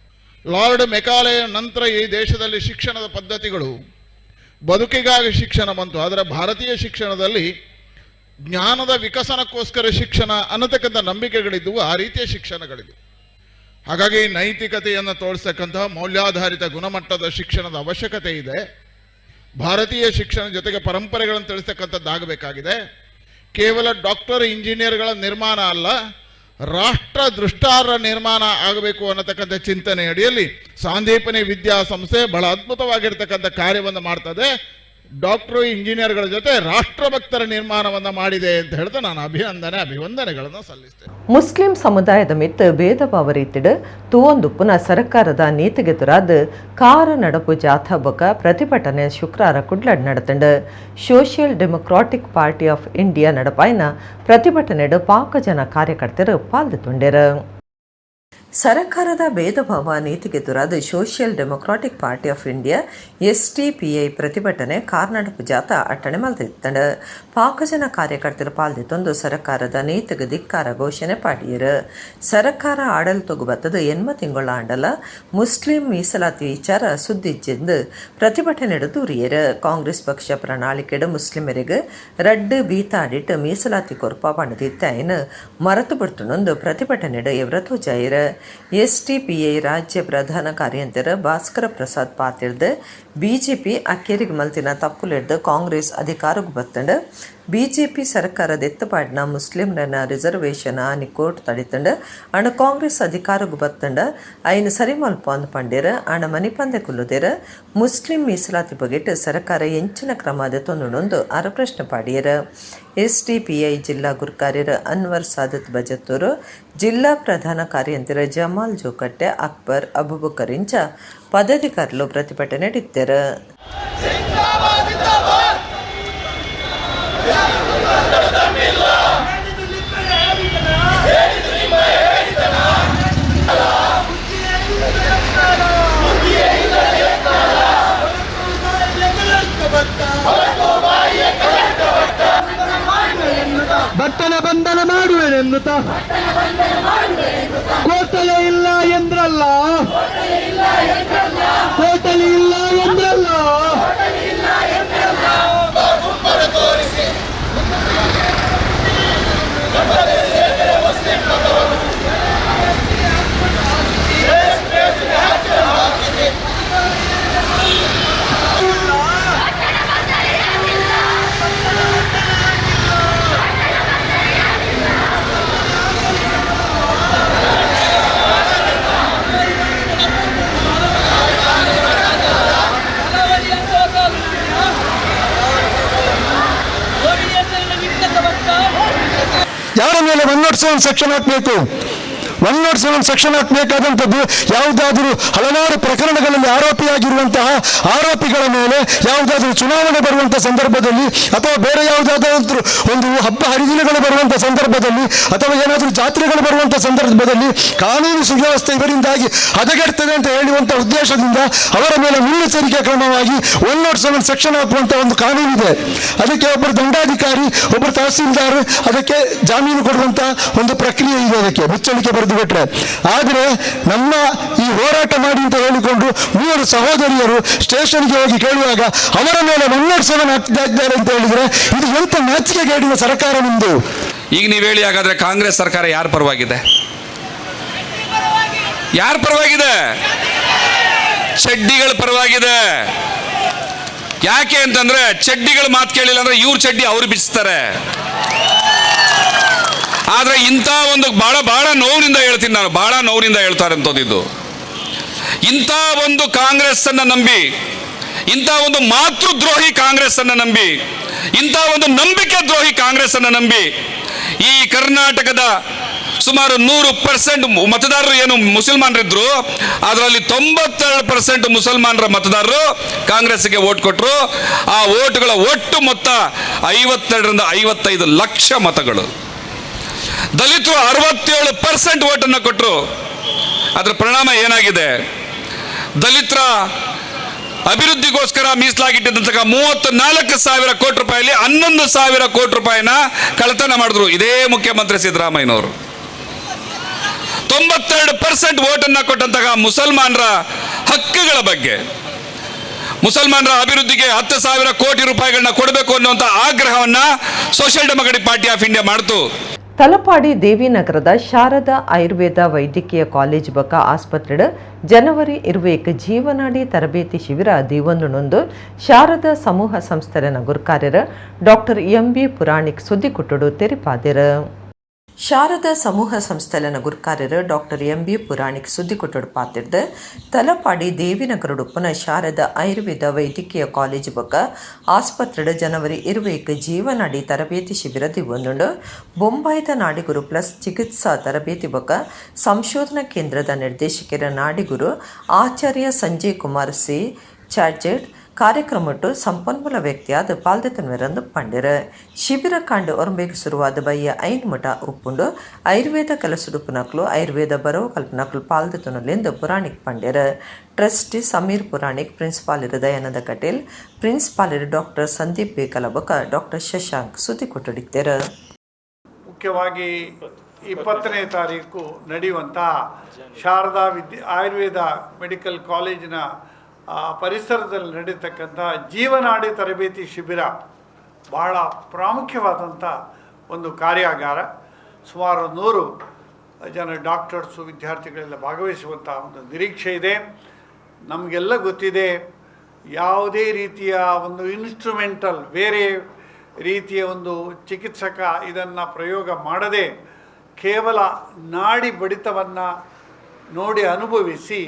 ಲಾರ್ಡ್ ಮೆಕಾಲೆಯ ನಂತರ ಈ ದೇಶದಲ್ಲಿ ಶಿಕ್ಷಣದ ಪದ್ಧತಿಗಳು ಬದುಕಿಗಾಗಿ ಶಿಕ್ಷಣ ಬಂತು. ಆದರೆ ಭಾರತೀಯ ಶಿಕ್ಷಣದಲ್ಲಿ ಜ್ಞಾನದ ವಿಕಸನಕ್ಕೋಸ್ಕರ ಶಿಕ್ಷಣ ಅನ್ನತಕ್ಕಂಥ ನಂಬಿಕೆಗಳಿದ್ದವು, ಆ ರೀತಿಯ ಶಿಕ್ಷಣಗಳಿದ್ದವು. ಹಾಗಾಗಿ ನೈತಿಕತೆಯನ್ನು ತೋರಿಸ್ತಕ್ಕಂತಹ ಮೌಲ್ಯಾಧಾರಿತ ಗುಣಮಟ್ಟದ ಶಿಕ್ಷಣದ ಅವಶ್ಯಕತೆ ಇದೆ. ಭಾರತೀಯ ಶಿಕ್ಷಣ ಜೊತೆಗೆ ಪರಂಪರೆಗಳನ್ನು ತಿಳಿಸ್ತಕ್ಕಂಥದ್ದಾಗಬೇಕಾಗಿದೆ. ಕೇವಲ ಡಾಕ್ಟರ್ ಇಂಜಿನಿಯರ್ಗಳ ನಿರ್ಮಾಣ ಅಲ್ಲ, ರಾಷ್ಟ್ರ ದೃಷ್ಟಾರ ನಿರ್ಮಾಣ ಆಗಬೇಕು ಅನ್ನತಕ್ಕಂಥ ಚಿಂತನೆ ಅಡಿಯಲ್ಲಿ ಸಾಂದೀಪನಿ ವಿದ್ಯಾಸಂಸ್ಥೆ ಬಹಳ ಅದ್ಭುತವಾಗಿರ್ತಕ್ಕಂಥ ಕಾರ್ಯವನ್ನು ಮಾಡ್ತದೆ. ಡಾಕ್ಟ್ರು, ಇಂಜಿನಿಯರ್ಗಳ ಜೊತೆ ರಾಷ್ಟ್ರಭಕ್ತರ ನಿರ್ಮಾಣವನ್ನು ಮಾಡಿದೆ ಅಂತ ಹೇಳ್ತಾ ನಾನು ಅಭಿನಂದನೆ ಅಭಿವಂದನೆಗಳನ್ನು ಸಲ್ಲಿಸ್ತೇನೆ. ಮುಸ್ಲಿಂ ಸಮುದಾಯದ ಮಿತ್ತು ಭೇದ ಭಾವ ರೀತಿಡ್ ತೂವೊಂದುಪ್ಪುನ ಸರ್ಕಾರದ ನೀತಿಗೆ ತುರಾದ್ ಕಾರ ನಡಪು ಜಾಥಾ ಬೊಕ ಪ್ರತಿಭಟನೆ ಶುಕ್ರಾರ ಕುಡ್ಲಡ್ ನಡತಂಡ್. Social Democratic Party of India ನಡಪಾಯಿನ ಪ್ರತಿಭಟನೆಡ್ ಪಾಕ ಜನ ಕಾರ್ಯಕರ್ತರು ಪಾಲ್ದುಂಡೆರ್. ಸರಕಾರದ ಭೇದಭಾವ ನೀತಿಗೆ ತುರಾದ್ Social Democratic Party of India SDPI ಪ್ರತಿಭಟನೆ ಕಾರ್ನಾಡಪು ಜಾಥಾ ಅಟ್ಟಣೆ ಮಲ್ದಿತ್ತಂಡ್. ಪಾಕ ಜನ ಕಾರ್ಯಕರ್ತರು ಪಾಲ್ದಿತ್ತೊಂದು ಸರಕಾರದ ನೀತಿಗೆ ಧಿಕ್ಕಾರ ಘೋಷಣೆ ಪಾಡಿಯರು. ಸರಕಾರ ಆಡಳಿತಗು ಬತ್ತದ 80 ತಿಂಗಳ ಆಂಡಲ ಮುಸ್ಲಿಂ ಮೀಸಲಾತಿ ವಿಚಾರ ಸುದ್ದಿಜ್ಜೆಂದು ಪ್ರತಿಭಟನೆ ದೂರಿಯರು. ಕಾಂಗ್ರೆಸ್ ಪಕ್ಷ ಪ್ರಣಾಳಿಕೆಡ್ ಮುಸ್ಲಿಮರಿಗೆ ರಡ್ಡು ಬೀತಾಡಿಟ್ಟು ಮೀಸಲಾತಿ ಕೊರ್ಪ ಪಂಡದಿತ್ತ ಐನ್ ಮರತು ಬಿಡ್ತುನೊಂದು ಪ್ರತಿಭಟನೆಡ್ ಎವ್ರ ತೋಜಾಯಿರ್. ಎಸ್ಡಿಪಿಐ ರಾಜ್ಯ ಪ್ರಧಾನ ಕಾರ್ಯಂತರ ಭಾಸ್ಕರ ಪ್ರಸಾದ್ ಪಾತಿರ್ದು, ಬಿಜೆಪಿ ಅಕ್ಕೇರಿಗೆ ಮಲ್ತಿನ ತಪ್ಪುಲೆಡ್ದು ಕಾಂಗ್ರೆಸ್ ಅಧಿಕಾರಕ್ಕೆ ಬತ್ತಂಡ್. ಬಿಜೆಪಿ ಸರ್ಕಾರದ ಎತ್ತುಪಾಡಿನ ಮುಸ್ಲಿಂರನ ರಿಸರ್ವೇಷನ್ ಆನಿ ಕೋರ್ಟ್ ತಡಿತಂಡ್. ಅಣ ಕಾಂಗ್ರೆಸ್ ಅಧಿಕಾರಕ್ಕೆ ಬತ್ತಂಡ ಐನ್ ಸರಿ ಮಲ್ಪ ಅಂದ್ ಪಂಡೇರ್. ಅಣ ಮನಿಪಂದೆ ಕುಲ್ಲುದೇರ್. ಮುಸ್ಲಿಂ ಮೀಸಲಾತಿ ಬಗೆಟ್ ಸರ್ಕಾರ ಎಂಚಿನ ಕ್ರಮ ದೆತೊಂದುಂಡು ಅರ ಪ್ರಶ್ನೆ ಪಾಡಿಯರ್. ಎಸ್ಡಿಪಿಐ ಜಿಲ್ಲಾ ಗುರ್ಕಾರ್ಯರ್ ಅನ್ವರ್ ಸಾದತ್ ಬಜತ್ತೂರು, ಜಿಲ್ಲಾ ಪ್ರಧಾನ ಕಾರ್ಯಂತರ ಜಮಾಲ್ ಜೋಕಟ್ಟೆ, ಅಕ್ಬರ್, ಅಬುಬಕರ್ ಇಂಚ ಪದಾಧಿಕಾರಿಗಳು ಪ್ರತಿಭಟನೆ ಇತ್ತೆರ್. ಭಟ್ಟನ ಬಂಧನ ಮಾಡುವೆನೆನ್ನುತ್ತ, ಕೋಟಲೆ ಇಲ್ಲ ಎಂದ್ರಲ್ಲ, ಕೋಟಲಿ ಇಲ್ಲ ಎಂದ್ರಲ್ಲ. ಯಾರ ಮೇಲೆ 107 ಸೆಕ್ಷನ್ ಹಾಕಬೇಕು? 107 ಸೆಕ್ಷನ್ ಹಾಕಬೇಕಾದಂಥದ್ದು ಯಾವುದಾದರೂ ಹಲವಾರು ಪ್ರಕರಣಗಳಲ್ಲಿ ಆರೋಪಿಯಾಗಿರುವಂತಹ ಆರೋಪಿಗಳ ಮೇಲೆ ಯಾವುದಾದರೂ ಚುನಾವಣೆ ಬರುವಂಥ ಸಂದರ್ಭದಲ್ಲಿ, ಅಥವಾ ಬೇರೆ ಯಾವುದಾದರೂ ಒಂದು ಹಬ್ಬ ಹರಿದಿನಗಳು ಬರುವಂಥ ಸಂದರ್ಭದಲ್ಲಿ, ಅಥವಾ ಏನಾದರೂ ಜಾತ್ರೆಗಳು ಬರುವಂಥ ಸಂದರ್ಭದಲ್ಲಿ ಕಾನೂನು ಸುವ್ಯವಸ್ಥೆ ಇವರಿಂದಾಗಿ ಹದಗೆಡ್ತದೆ ಅಂತ ಹೇಳುವಂಥ ಉದ್ದೇಶದಿಂದ ಅವರ ಮೇಲೆ ಮುನ್ನೆಚ್ಚರಿಕೆ ಕ್ರಮವಾಗಿ 107 ಸೆಕ್ಷನ್ ಹಾಕುವಂಥ ಒಂದು ಕಾನೂನಿದೆ. ಅದಕ್ಕೆ ಒಬ್ಬರು ದಂಡಾಧಿಕಾರಿ, ಒಬ್ಬರು ತಹಸೀಲ್ದಾರ್ ಅದಕ್ಕೆ ಜಾಮೀನು ಕೊಡುವಂಥ ಒಂದು ಪ್ರಕ್ರಿಯೆ ಇದೆ, ಅದಕ್ಕೆ ಮುಚ್ಚಳಿಕೆ ಬರೆದು ಬಿಟ್ರೆ. ಆದರೆ ನಮ್ಮ ಈ ಹೋರಾಟ ಮಾಡಿ ಅಂತ ಹೇಳಿಕೊಂಡು ಮೂವರು ಸಹೋದರಿಯರು ಸ್ಟೇಷನ್ಗೆ ಹೋಗಿ ಕೇಳುವಾಗ ಅವರ ಮೇಲೆ 107 ಹಾಕ್ತಾ ಇದ್ದಾರೆ ಅಂತ ಹೇಳಿದ್ರೆ ಇದು ಎಂತ ನಾಚಿಕೆಗೇಡಿನ ಸರ್ಕಾರ ನಿಮ್ದು? ಈಗ ನೀವು ಹೇಳಿ, ಹಾಗಾದ್ರೆ ಕಾಂಗ್ರೆಸ್ ಸರ್ಕಾರ ಯಾರ ಪರವಾಗಿದೆ? ಯಾರ ಪರವಾಗಿದೆ? ಚಡ್ಡಿಗಳ ಪರವಾಗಿದೆ. ಯಾಕೆ ಅಂತಂದ್ರೆ ಚಡ್ಡಿಗಳ ಮಾತು ಕೇಳಿಲ್ಲ ಅಂದ್ರೆ ಇವ್ರ ಚಡ್ಡಿ ಅವ್ರು ಬಿಚ್ತಾರೆ. ಆದ್ರೆ ಇಂಥ ಒಂದು ಬಹಳ ಬಹಳ ನೋವಿನಿಂದ ಹೇಳ್ತೀನಿ ನಾನು, ಬಹಳ ನೋವಿನಿಂದ ಹೇಳ್ತಾರೆ ಅಂತದ್ದು. ಇಂಥ ಒಂದು ಕಾಂಗ್ರೆಸ್ ಅನ್ನ ನಂಬಿ, ಇಂಥ ಒಂದು ಮಾತೃದ್ರೋಹಿ ಕಾಂಗ್ರೆಸ್ ಅನ್ನ ನಂಬಿ, ಇಂಥ ಒಂದು ನಂಬಿಕೆ ದ್ರೋಹಿ ಕಾಂಗ್ರೆಸ್ ಅನ್ನ ನಂಬಿ ಈ ಕರ್ನಾಟಕದ ಸುಮಾರು 100% ಮತದಾರರು ಏನು ಮುಸಲ್ಮಾನರಿದ್ರು, ಅದರಲ್ಲಿ 92% ಮುಸಲ್ಮಾನರ ಮತದಾರರು ಕಾಂಗ್ರೆಸ್ಗೆ ವೋಟ್ ಕೊಟ್ಟರು. ಆ ವೋಟ್ಗಳ ಒಟ್ಟು ಮೊತ್ತ 52ರಿಂದ 55 ಲಕ್ಷ ಮತಗಳು. ದಲಿತರು 67% ವೋಟನ್ನು ಕೊಟ್ಟರು. ಅದರ ಪರಿಣಾಮ ಏನಾಗಿದೆ? ದಲಿತರ ಅಭಿವೃದ್ಧಿಗೋಸ್ಕರ ಮೀಸಲಾಗಿಟ್ಟಿದ್ದಂತಹ 34,000 ಕೋಟಿ ರೂಪಾಯಲ್ಲಿ 11,000 ಕೋಟಿ ರೂಪಾಯಿನ ಕಳ್ಳತನ ಮಾಡಿದ್ರು ಇದೇ ಮುಖ್ಯಮಂತ್ರಿ ಸಿದ್ದರಾಮಯ್ಯನವರು. 92% ವೋಟನ್ನು ಕೊಟ್ಟಂತಹ ಮುಸಲ್ಮಾನರ ಹಕ್ಕುಗಳ ಬಗ್ಗೆ, ಮುಸಲ್ಮಾನರ ಅಭಿವೃದ್ಧಿಗೆ 10,000 ಕೋಟಿ ರೂಪಾಯಿಗಳನ್ನ ಕೊಡಬೇಕು ಅನ್ನುವಂಥ ಆಗ್ರಹವನ್ನ Social Democratic Party of India ಮಾಡ್ತು. ತಲಪಾಡಿ ದೇವಿನಗರದ ಶಾರದಾ ಆಯುರ್ವೇದ ವೈದ್ಯಕೀಯ ಕಾಲೇಜ್ ಬೊಕ ಆಸ್ಪತ್ರೆಡ್ ಜನವರಿ 20ಕ್ಕೆ ಜೀವನಾಡಿ ತರಬೇತಿ ಶಿಬಿರ ದೀವೊಂದುನೊಂದು ಶಾರದಾ ಸಮೂಹ ಸಂಸ್ಥೆನ ಗುರುಕಾರ್ಯರ ಡಾಕ್ಟರ್ ಎಂ ಬಿ ಪುರಾಣಿಕ್ ಸುದ್ದಿಕುಟ್ಟುಡು ತೆರಿಪಾದಿರು. ಶಾರದಾ ಸಮೂಹ ಸಂಸ್ಥೆಲನ ಗುರ್ಕಾರ್ಯರು ಡಾಕ್ಟರ್ ಎಂ ಬಿ ಪುರಾಣಿಕ್ ಸುದ್ದಿಕೊಟ್ಟಡು ಪಾತಿರ್ದು ತಲಪಾಡಿ ದೇವಿನಗರಡುಪ್ಪುನ ಶಾರದಾ ಆಯುರ್ವೇದ ವೈದ್ಯಕೀಯ ಕಾಲೇಜು ಬೊಕ್ಕ ಆಸ್ಪತ್ರೆಡ್ ಜನವರಿ 20ಕ್ ಜೀವನಾಡಿ ತರಬೇತಿ ಶಿಬಿರ ದಿವೊಂದುಂಡು. ಬೊಂಬಾಯಿದ ನಾಡಿಗುರು ಪ್ಲಸ್ ಚಿಕಿತ್ಸಾ ತರಬೇತಿ ಬೊಕ್ಕ ಸಂಶೋಧನಾ ಕೇಂದ್ರದ ನಿರ್ದೇಶಕರ ನಾಡಿಗುರು ಆಚಾರ್ಯ ಸಂಜಯ್ ಕುಮಾರ್ ಸಿ ಚಾರ್ಜೆಡ್ ಕಾರ್ಯಕ್ರಮಟ್ಟು ಸಂಪನ್ಮೂಲ ವ್ಯಕ್ತಿಯಾದ ಪಾಲ್ದೆತನ್ವೆರಂದು ಪಂಡೆರ್. ಶಿಬಿರ ಕಾಂಡ 9ಕ್ಕೆ ಶುರುವಾದ ಬಯ್ಯ 5 ಮುಟ ಉಪ್ಪುಂಡು. ಆಯುರ್ವೇದ ಕೆಲಸಡುಪುನಕ್ಲು, ಆಯುರ್ವೇದ ಬರವು ಕಲ್ಪನಕ್ಲು ಪಾಲ್ದೆತನುಲೆಂದು ಪುರಾಣಿಕ್ ಪಂಡೆರ್. Trustee Sameer Puranik, principal Dayananda Kateel, principal doctor Sandeep Bekal ಬೊಕ್ಕ ಡಾಕ್ಟರ್ ಶಶಾಂಕ್ ಸುದ್ದಿ ಕೊಟ್ಟಡಿತ್ತೇರು. ಮುಖ್ಯವಾಗಿ 20ನೇ ತಾರೀಕು ನಡೆಯುವಂಥ ಶಾರದಾ ಆಯುರ್ವೇದ ಮೆಡಿಕಲ್ ಕಾಲೇಜಿನ ಪರಿಸರದಲ್ಲಿ ನಡೀತಕ್ಕಂಥ ಜೀವನಾಡಿ ತರಬೇತಿ ಶಿಬಿರ ಬಹಳ ಪ್ರಾಮುಖ್ಯವಾದಂಥ ಒಂದು ಕಾರ್ಯಾಗಾರ. ಸುಮಾರು 100 ಜನ ಡಾಕ್ಟರ್ಸು ವಿದ್ಯಾರ್ಥಿಗಳೆಲ್ಲ ಭಾಗವಹಿಸುವಂಥ ಒಂದು ನಿರೀಕ್ಷೆ ಇದೆ. ನಮಗೆಲ್ಲ ಗೊತ್ತಿದೆ, ಯಾವುದೇ ರೀತಿಯ ಒಂದು ಇನ್ಸ್ಟ್ರುಮೆಂಟಲ್ ಬೇರೆ ರೀತಿಯ ಒಂದು ಚಿಕಿತ್ಸಕ ಇದನ್ನು ಪ್ರಯೋಗ ಮಾಡದೆ ಕೇವಲ ನಾಡಿ ಬಡಿತವನ್ನು ನೋಡಿ ಅನುಭವಿಸಿ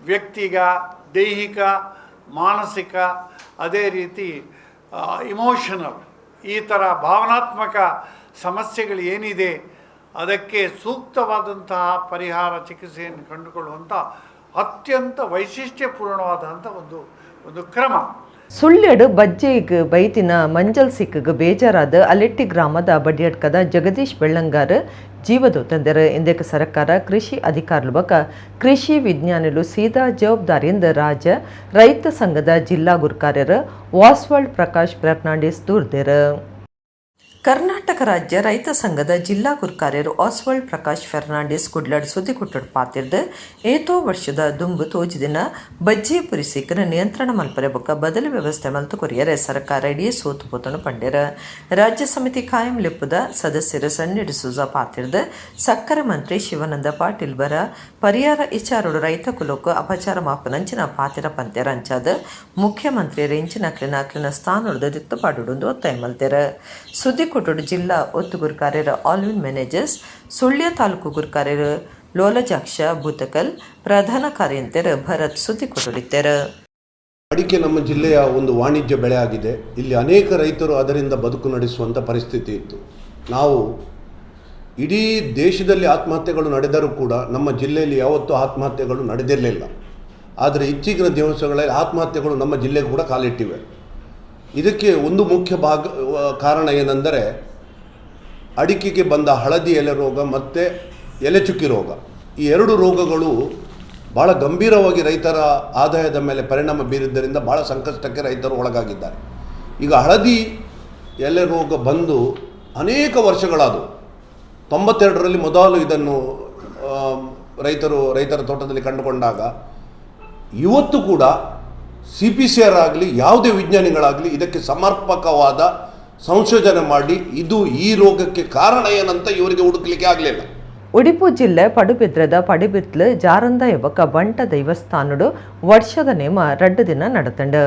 ವ್ಯಕ್ತಿಗ ದೈಹಿಕ, ಮಾನಸಿಕ, ಅದೇ ರೀತಿ ಇಮೋಷನಲ್ ಈ ಥರ ಭಾವನಾತ್ಮಕ ಸಮಸ್ಯೆಗಳು ಏನಿದೆ ಅದಕ್ಕೆ ಸೂಕ್ತವಾದಂತಹ ಪರಿಹಾರ ಚಿಕಿತ್ಸೆಯನ್ನು ಕಂಡುಕೊಳ್ಳುವಂಥ ಅತ್ಯಂತ ವೈಶಿಷ್ಟ್ಯಪೂರ್ಣವಾದಂಥ ಒಂದು ಒಂದು ಕ್ರಮ. ಸುಳ್ಯಡು ಬಜ್ಜೆಗ್ ಬೈತಿನ ಮಂಜಲ್ ಸಿಕ್ಕಗ್ ಬೇಜಾರಾದ ಅಲೆಟ್ಟಿ ಗ್ರಾಮದ ಬಡಿಯಡ್ಕದ ಜಗದೀಶ್ ಬೆಳ್ಳಂಗಾರ್ ಜೀವದು ತಂದೆರು. ಇಂದಕ್ಕೆ ಸರ್ಕಾರ, ಕೃಷಿ ಅಧಿಕಾರಿಲು ಬೊಕ್ಕ ಕೃಷಿ ವಿಜ್ಞಾನಿಲು ಸೀದಾ ಜವಾಬ್ದಾರಿಯಿಂದ ರಾಜ್ಯ ರೈತ ಸಂಘದ ಜಿಲ್ಲಾ ಗುರ್ಕಾರ್ಯರು ವಾಸ್ವಾಲ್ಡ್ ಪ್ರಕಾಶ್ ಫೆರ್ನಾಂಡಿಸ್ ದೂರ್ದೆರು. ಕರ್ನಾಟಕ ರಾಜ್ಯ ರೈತ ಸಂಘದ ಜಿಲ್ಲಾ ಗುರ್ಕಾರ್ಯರು ಆಸ್ವಾಲ್ಡ್ ಪ್ರಕಾಶ್ ಫೆರ್ನಾಂಡಿಸ್ ಕುಡ್ಲಡ್ ಸುದ್ದಿಕೊಟ್ಟಡ್ ಪಾತಿರ್ದು, ಏತೋ ವರ್ಷದ ದುಂಬು ತೋಜಿದಿನ ಬಜ್ಜೆ ಪುರಿಸಿಕ್ಕನ ನಿಯಂತ್ರಣ ಮಲ್ಪರೆ ಬೊಕ್ಕ ಬದಲಿ ವ್ಯವಸ್ಥೆ ಮಲ್ತು ಕೊರಿಯರೆ ಸರ್ಕಾರ ಇಡೀ ಸೋತು ಪೋತನು ಪಂಡೆರ. ರಾಜ್ಯ ಸಮಿತಿ ಕಾಯಂ ಲೆಪ್ಪುದ ಸದಸ್ಯರು ಸಣ್ಣ ಡಿಸೋಜಾ ಪಾತಿರ್ದು, ಸಕ್ಕರೆ ಮಂತ್ರಿ ಶಿವಾನಂದ ಪಾಟೀಲ್ ಬರ ಪರಿಹಾರ ಇಚಾರುಡು ರೈತ ಕುಲಕ್ಕೆ ಅಪಚಾರ ಮಾಪನಂಚಿನ ಪಾತಿರ ಪಂತೆರ. ಅಂಚಾದ ಮುಖ್ಯಮಂತ್ರಿ ಇಂಚಿನ ಅಕ್ಲಿನ ಅಕ್ಲಿನ ಸ್ಥಾನದ ದಿತ್ತುಪಾಡುಂದು ಒತ್ತಾಯ ಮಲ್ತೆರ. ಸುದ್ದಿಕೊಟ್ಟಡು ಜಿಲ್ಲಾ ಒತ್ತು ಗುರ್ಕಾರ್ಯರ ಆಲ್ವಿನ್ ಮೆನೇಜರ್ಸ್, ಸುಳ್ಯ ತಾಲೂಕು ಗುರ್ಕಾರ್ಯರು ಲೋಲಜಾಕ್ಷ ಭೂತಕಲ್, ಪ್ರಧಾನ ಕಾರ್ಯಂತೆರ್ ಭರತ್ ಸುದ್ದಿ ಕೊಟ್ಟಡಿತ್ತೆರ್. ಅಡಿಕೆ ನಮ್ಮ ಜಿಲ್ಲೆಯ ಒಂದು ವಾಣಿಜ್ಯ ಬೆಳೆ ಆಗಿದೆ. ಇಲ್ಲಿ ಅನೇಕ ರೈತರು ಅದರಿಂದ ಬದುಕು ನಡೆಸುವಂಥ ಪರಿಸ್ಥಿತಿ ಇತ್ತು. ನಾವು ಇಡೀ ದೇಶದಲ್ಲಿ ಆತ್ಮಹತ್ಯೆಗಳು ನಡೆದರೂ ಕೂಡ ನಮ್ಮ ಜಿಲ್ಲೆಯಲ್ಲಿ ಯಾವತ್ತೂ ಆತ್ಮಹತ್ಯೆಗಳು ನಡೆದಿರಲಿಲ್ಲ. ಆದರೆ ಇತ್ತೀಚಿನ ದಿವಸಗಳಲ್ಲಿ ಆತ್ಮಹತ್ಯೆಗಳು ನಮ್ಮ ಜಿಲ್ಲೆಗೆ ಕೂಡ ಕಾಲಿಟ್ಟಿವೆ. ಇದಕ್ಕೆ ಒಂದು ಮುಖ್ಯ ಕಾರಣ ಏನೆಂದರೆ ಅಡಿಕೆಗೆ ಬಂದ ಹಳದಿ ಎಲೆ ರೋಗ ಮತ್ತು ಎಲೆ ಚುಕ್ಕಿ ರೋಗ. ಈ ಎರಡು ರೋಗಗಳು ಭಾಳ ಗಂಭೀರವಾಗಿ ರೈತರ ಆದಾಯದ ಮೇಲೆ ಪರಿಣಾಮ ಬೀರಿದ್ದರಿಂದ ಭಾಳ ಸಂಕಷ್ಟಕ್ಕೆ ರೈತರು ಒಳಗಾಗಿದ್ದಾರೆ. ಈಗ ಹಳದಿ ಎಲೆ ರೋಗ ಬಂದು ಅನೇಕ ವರ್ಷಗಳಾದವು. 92ರಲ್ಲಿ ಮೊದಲು ಇದನ್ನು ರೈತರ ತೋಟದಲ್ಲಿ ಕಂಡುಕೊಂಡಾಗ ಇವತ್ತು ಕೂಡ ಸಿಪಿಸಿಆರ್ ಆಗಲಿ, ಯಾವುದೇ ವಿಜ್ಞಾನಿಗಳಾಗಲಿ ಇದಕ್ಕೆ ಸಮರ್ಪಕವಾದ ಸಂಶೋಧನೆ ಮಾಡಿ ಇದು ಈ ರೋಗಕ್ಕೆ ಕಾರಣ ಏನಂತ ಇವರಿಗೆ ಹುಡುಕಲಿಕ್ಕೆ ಆಗಲಿಲ್ಲ. ಉಡುಪು ಜಿಲ್ಲೆ ಪಡುಬಿದ್ರದ ಪಡುಬಿತ್ಲು ಜಾರಂದ ಯುವಕ ಬಂಟ ದೈವಸ್ಥಾನಡು ವರ್ಷದ ನೇಮ 2 ದಿನ ನಡತಂಡು.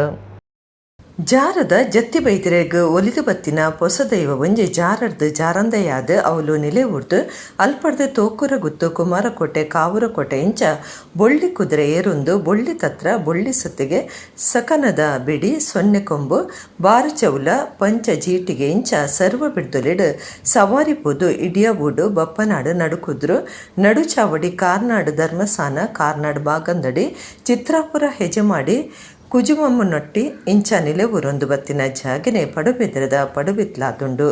ಜಾರದ ಜತ್ತಿ ಬೈದಿರೆಗ್ ಒಲಿದು ಬತ್ತಿನ ಪೊಸ ದೈವ ಒಂಜಿ ಜಾರರ್ದು ಜಾರಂದಯಾದ ಅವಲು ನಿಲೆ ಉರ್ದು ಅಲ್ಪಡ್ದು ತೋಕುರ ಗುತ್ತು, ಕುಮಾರಕೋಟೆ, ಕಾವೂರಕೋಟೆ ಇಂಚ ಬೊಳ್ಳಿ ಕುದುರೆ ಏರುಂದು ಬೊಳ್ಳಿ ತತ್ರ, ಬೊಳ್ಳಿ ಸತ್ತಿಗೆ, ಸಕನದ ಬಿಡಿ, ಸೊನ್ನೆ ಕೊಂಬು, ಬಾರಚೌಲ, ಪಂಚ ಜೀಟಿಗೆ ಇಂಚ ಸರ್ವ ಬಿಡ್ದೊಲಿಡ್ ಸವಾರಿ ಪೋದು ಇಡಿಯಬೂಡು, ಬಪ್ಪನಾಡು, ನಡುಕುದ್ರು, ನಡುಚಾವಡಿ, ಕಾರ್ನಾಡು ಧರ್ಮಸಾನ, ಕಾರ್ನಾಡು ಬಾಗಂದಡಿ, ಚಿತ್ರಾಪುರ ಹೆಜಮಾಡಿ, ಕುಜುಮಮ್ಮನೊಟ್ಟಿ ಇಂಚ ನಿಲೆವುರೊಂದು ಬತ್ತಿನ ಜಾಗನೆ ಪಡುಬಿದ್ರದ ಪಡುಬಿತ್ಲಾದುಂಡು.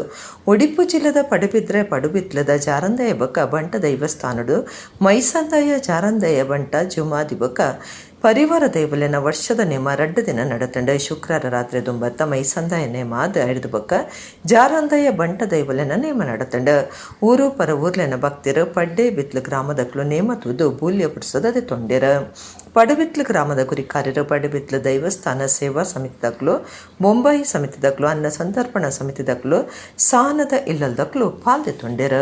ಒಡಿಪು ಜಿಲ್ಲೆದ ಪಡುಬಿದ್ರೆ ಪಡುಬಿತ್ಲದ ಜಾರಂದಯ ಬೊಕ್ಕ ಬಂಟ ದೈವಸ್ಥಾನಡು ಮೈಸಂದಾಯ ಜಾರಂದಯ ಬಂಟ ಜುಮಾದಿ ಬೊಕ್ಕ ಪರಿವಾರ ದೈವಲೆನ ವರ್ಷದ ನೇಮ 2 ದಿನ ನಡತಂಡ. ಶುಕ್ರವಾರ ರಾತ್ರಿ ದುಂಬತ್ತ ಮೈಸಂದಾಯ ನೇಮ ಆದ ಐದು ಬೊಕ್ಕ ಜಾರಂದಯ ಬಂಟ ದೈವಲೆನ ನೇಮ ನಡತಂಡ. ಊರು ಪರ ಊರ್ಲೆನ ಭಕ್ತಿರು ಪಡ್ಡೆ ಬಿತ್ಲು ಗ್ರಾಮದಕ್ಲು ನೇಮ ತೂದು ಬೂಲ್ಯ ಪುಡ್ಸೋದದೆ ತೊಂಡೆರ. ಪಡುಬಿತ್ಲು ಗ್ರಾಮದ ಗುರಿಕಾರ್ಯರು, ಪಡುಬಿತ್ಲು ದೈವಸ್ಥಾನ ಸೇವಾ ಸಮಿತಿದಕ್ಲು, ಬೊಂಬಾಯಿ ಸಮಿತಿದಕ್ಲು, ಅನ್ನ ಸಂತರ್ಪಣಾ ಸಮಿತಿದಕ್ಲು, ಸಾನದ ಇಲ್ಲಲ್ದಕ್ಲು ಪಾಲ್ದೆ ತೊಂಡೆರ.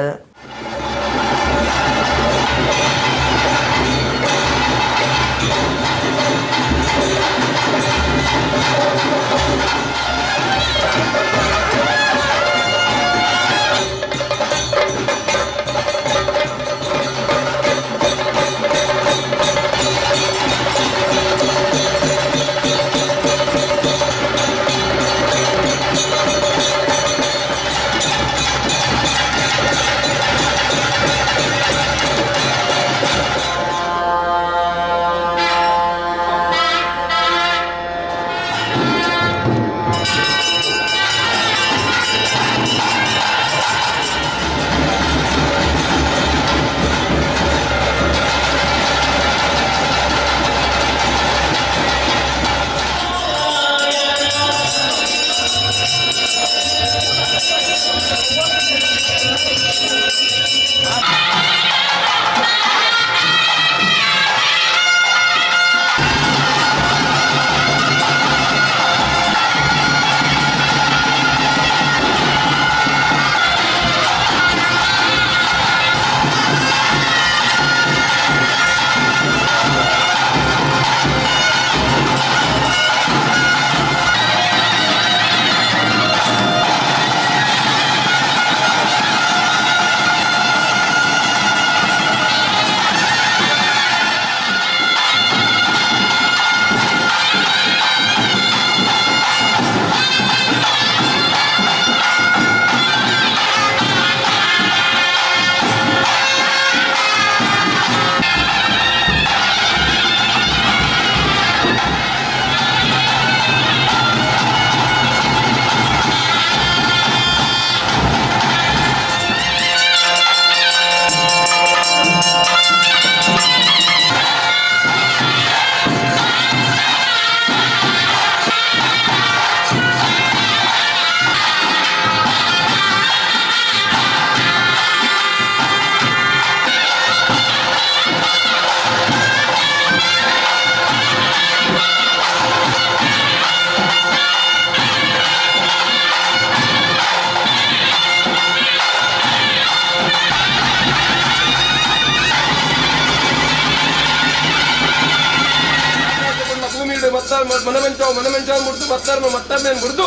ಮನಮೆಂಚಾವ್ ಮುರಿದು ಮತ್ತಾರ್ಮ ಮತ್ತಾರ್ಮೆ ಮುರಿದು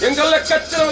ಎಂಗಲ್ಲ ಕಚ್ಚರ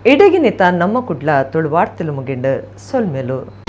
ಇಡಗಿನಿತ ನಮ್ಮ ಕುಡ್ಲ ತುಳುವಾರ್ತೆಲು ಮುಗಿಂಡು ಸೊಲ್ಮೆಲು.